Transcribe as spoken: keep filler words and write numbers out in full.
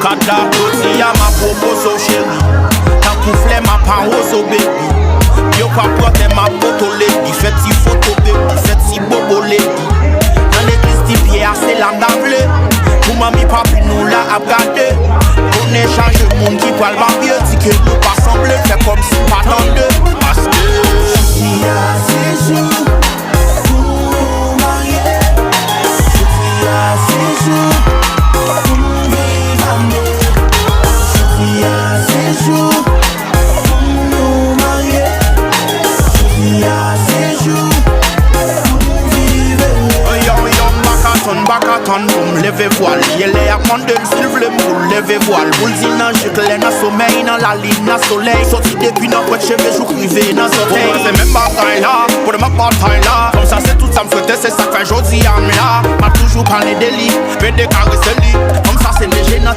Ada, jodi a m ap pwopoze w cheri, tankou flè m ap awoze w baby. Yo pa pran tè m ap potole, li fè ti foto baby, fè ti bobo lady. Nan legliz ti pye a se la m ta vle, pou manmi papi nou la ap gade. Konnen chaje moun ki pral babye, di ke nou pa sanble, fè kòmsi pa tande. Paske jodi a se jou pou nou marye. Jodi a se jou pou nou viv ane. Jodi a se jou pou nou marye. Jodi a se jou pou nou viv ere. Yon, yon, m pa ka tann, m pa ka tann pou m leve vwal. Ye lè y ap mande m si l vle m pou l leve vwal. Pou l di nan je klè, nan somèy, nan lalin, nan solèy. Soti depi nan pwent cheve jouk rive nan zòtèy. Pou mwen se menm batay la, pandan m ap batay la. Fanm sa se tout sa m swete, se sa k fè jodi a m la. M ap toujou pale de li, pede karese li. Fanm sa se leje nan